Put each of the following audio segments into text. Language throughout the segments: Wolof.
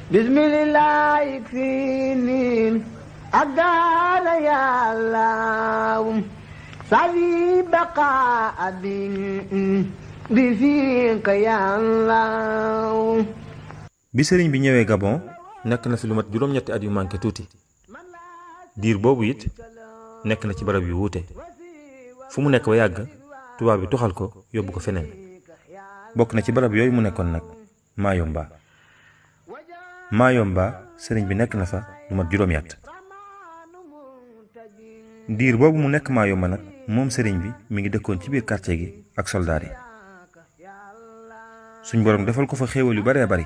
bismillahi fini agara yàlla sawi baqa abin bi fiika yàlla. bi sëriñ bi ñëwee Gabon nekk na fi lu mat juróom-ñetti at yu manqué tuuti diir boobu it nekk na ci barab yu wuute fu mu nekk ba yàgg tubaab bi tuxal ko yóbbu ko feneen bokk na ci barab yooyu mu nekkoon nag Mayomba sëriñ bi nekk na fa lu mat juróomi at diir boobu mu nekk Mayomba nag moom sëriñ bi mi ngi dëkkoon ci biir quartier gi ak soldaar yi suñ boroom defal ko fa xéewal yu baree bari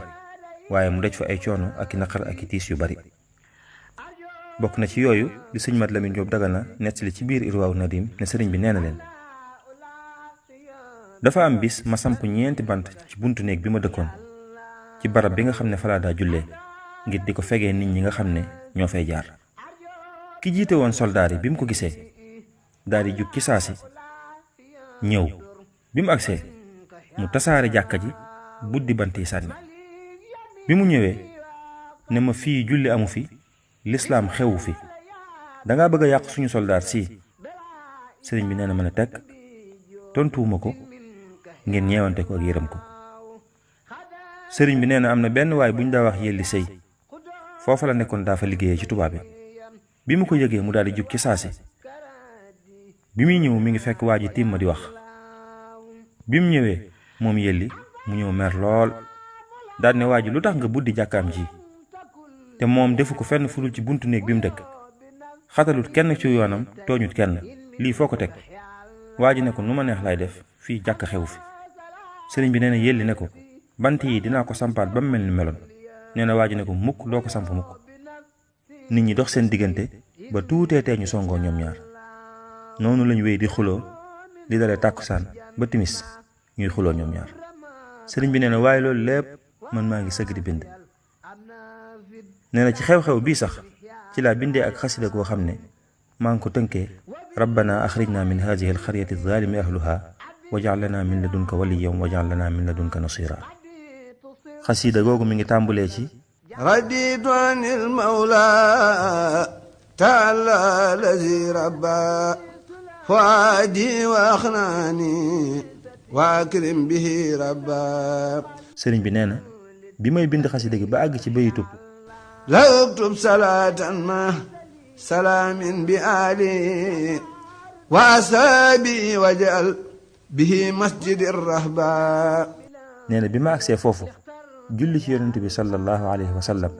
waaye mu daj fa ay coono ak i naqar ak i tiis yu bari bokk na ci yooyu di sëñ Mat Lamin Jóob Dagana nettali ci biir Irwaaw Nadim ne sëriñ bi nee na leen dafa am bis ma samp ñeenti bant ci buntu néeg bi ma dëkkoon ci barab bi nga xam ne falaa daa jullee ngir di ko fegee nit ñi nga xam ne ñoo fay jaar ki jiite woon soldaar yi bi mu ko gisee daal di jug ci saasi ñëw bi mu agsee mu tasaare jàkka ji buddi bant yi sànni bi mu ñëwee ne ma fii julli amu fi lislaam xewu fi danga bëgg a yàq suñu soldaar si sëriñ bi nee na mën a tekk tontuwuma ko ngeen ñeewante ko ak yërëm ko sëriñ bi nee na am na benn waay bu ñu daa wax yelli sëy foofa la nekkoon daa fa liggéeyee ci tubaab bi mu ko yëgee mu daal di jug ci saasi bi muy ñëw mi ngi fekk waa ji tiim ma di wax bi mu ñëwee moom yelli mu ñëw mer lool daal ne waa ji lu tax nga buddi jàkkaam ji te moom defu ko fenn fudul ci buntu néeg bi mu dëkk xatalut kenn ci yoonam tooñut kenn lii foo ko teg waa ji ne ko nu ma neex laay def fii jàkk xewu fi sëriñ bi nee na yelli ne ko bant yi dinaa ko sampaat ba mu mel ni meloon nee na waa ji ne ko mukk doo ko samp mukk nit ñi dox seen diggante ba tuutee tee ñu songoo ñoom ñaar noonu lañu wéy di xuloo di dalee tàkkusaan ba timis ñuy xuloo ñoom ñaar sëriñ bi nee na waaye loolu lépp man maa ngi sëgg di bind nee na ci xew-xew bii sax ci laa bindee ak xasida goo xam ne maa ngi ko tënkee rabbana axrijna min hadihi alxaryati zalimi ahluha waj'al lana min ladunka waliyyan waj'al lana min ladunka nasira xasida googu mi ngi tàmbulee ci raditu anil mawla ta'ala lazi rabba fuadi wa axnani wa akrim bihi rabba sëriñ bi nee na bi may bind xasida gi ba àgg ci bayitub la uktub salatan ma salaamin bi ali wa ashabi wajal bihi masjidi rahba nee na bi ma agsee foofu julli ci yonent bi sallallahu alayhi wa sallam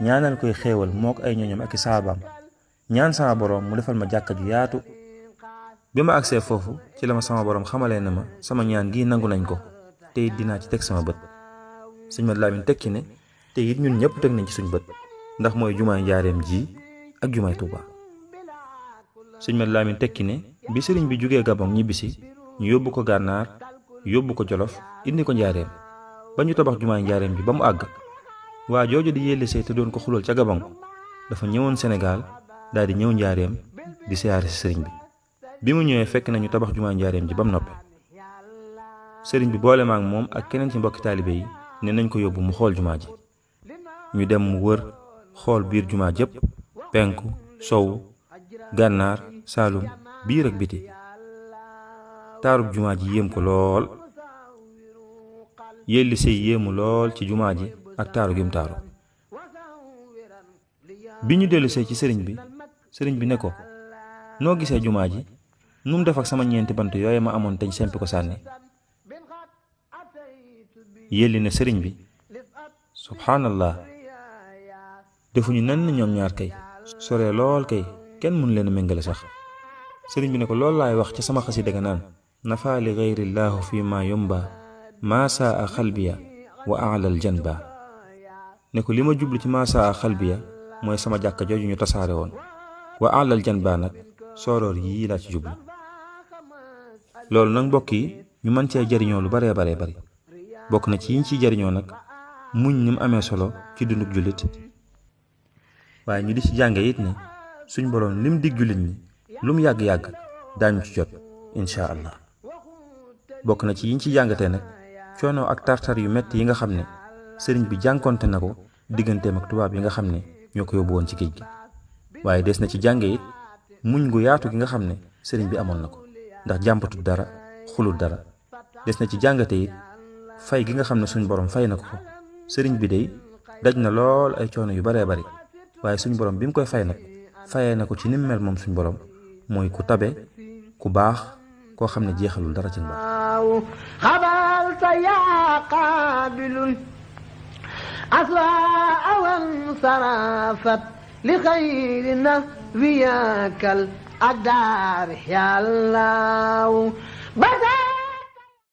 ñaanal koy xéewal mook ay ñoñom ak i saabaam ñaan sama boroom mu defal ma jàkka ju yaatu bi ma agsee foofu ci la ma sama boroom xamalee na ma sama ñaan gi nangu nañ ko te it dinaa ci teg sama bët sëñ Mat Lamin teg ci ne te it ñun ñëpp teg nañ ci suñ bët ndax mooy jumaay njaareem ji ak jumaay Tuuba sëñ Mat Lamin teg ci ne bi sëriñ bi jógee Gabon ñibbisi ñu yóbbu ko gànnaar yóbbu ko Jolof indi ko njaareem ba ñu tabax jumaay njaareem bi ba mu àgg waa jooju di yelli sey te doon ko xulal ca Gabon dafa ñëwoon Sénégal daal di ñëw njaareem di siyaare si sëriñ bi mu ñëwee fekk nañu tabax jumaay njaareem ji ba mu noppe sëriñ bi boole ma ak moom ak keneen ci mbokki taalibe yi ne nañ ko yóbbu mu xool jumaa ji ñu dem mu wër xool biir jumaa jëpp penku sowu gànnaar saalum biir ak biti taarub jumaa ji yéem ko lool yelli sey yéemu lool ci jumaa ji ak taaru gim taaru bi ñu dellu see ci sëriñ bi ne ko noo gisee jumaa ji nu mu def ak sama ñeenti bant yooye ma amoon teñ sempi ko sànni yelli ne sëriñ bi subhaanallah defuñu nen ñoom ñaar kay sore lool kay kenn mun leen a méngale sax sëriñ bi ne ko loolu laay wax ca sama xasida ga naan nafa li gayrillahu fi ma yomba maasaa a xalbiya wa alal janba ne ko li ma jublu ci maasaa a xalbiya mooy sama jàkka jooju ñu tasaare woon wa alal janba nag sooroor yii laa ci jublu loolu nag mbokk yi ñu mën cee jariñoo lu baree bari bokk na ci yiñ ciy jariñoo nag muñ ni mu amee solo ci dundub jullit waaye ñu di ci jànge it ne suñ boroom lim dig jullit ñi lu mu yàgg-yàgg daañu ci jot incha allah bokk na ci yiñ ci jàngatee nag coono ak tartar yu metti yi nga xam ne sëriñ bi jànkonte na ko digganteem ak tubaab yi nga xam ne ñoo ko yóbbu woon ci géej gi waaye des na ci jànge it muñ gu yaatu gi nga xam ne sëriñ bi amoon na ko ndax jàmpatut dara xulut dara des na ci jàngate it fay gi nga xam ne suñ borom fay na ko ko sëriñ bi day daj na lool ay coono yu baree bari waaye suñ borom bi mu koy fay nag fayee na ko ci ni mu mel moom suñ borom mooy ku tabe ku baax koo xam ne jeexalul dara ci mbaax xabalta yaa qaabilul aswaa wan sarafat li xayri nafiyakal aqdaar yàllaaw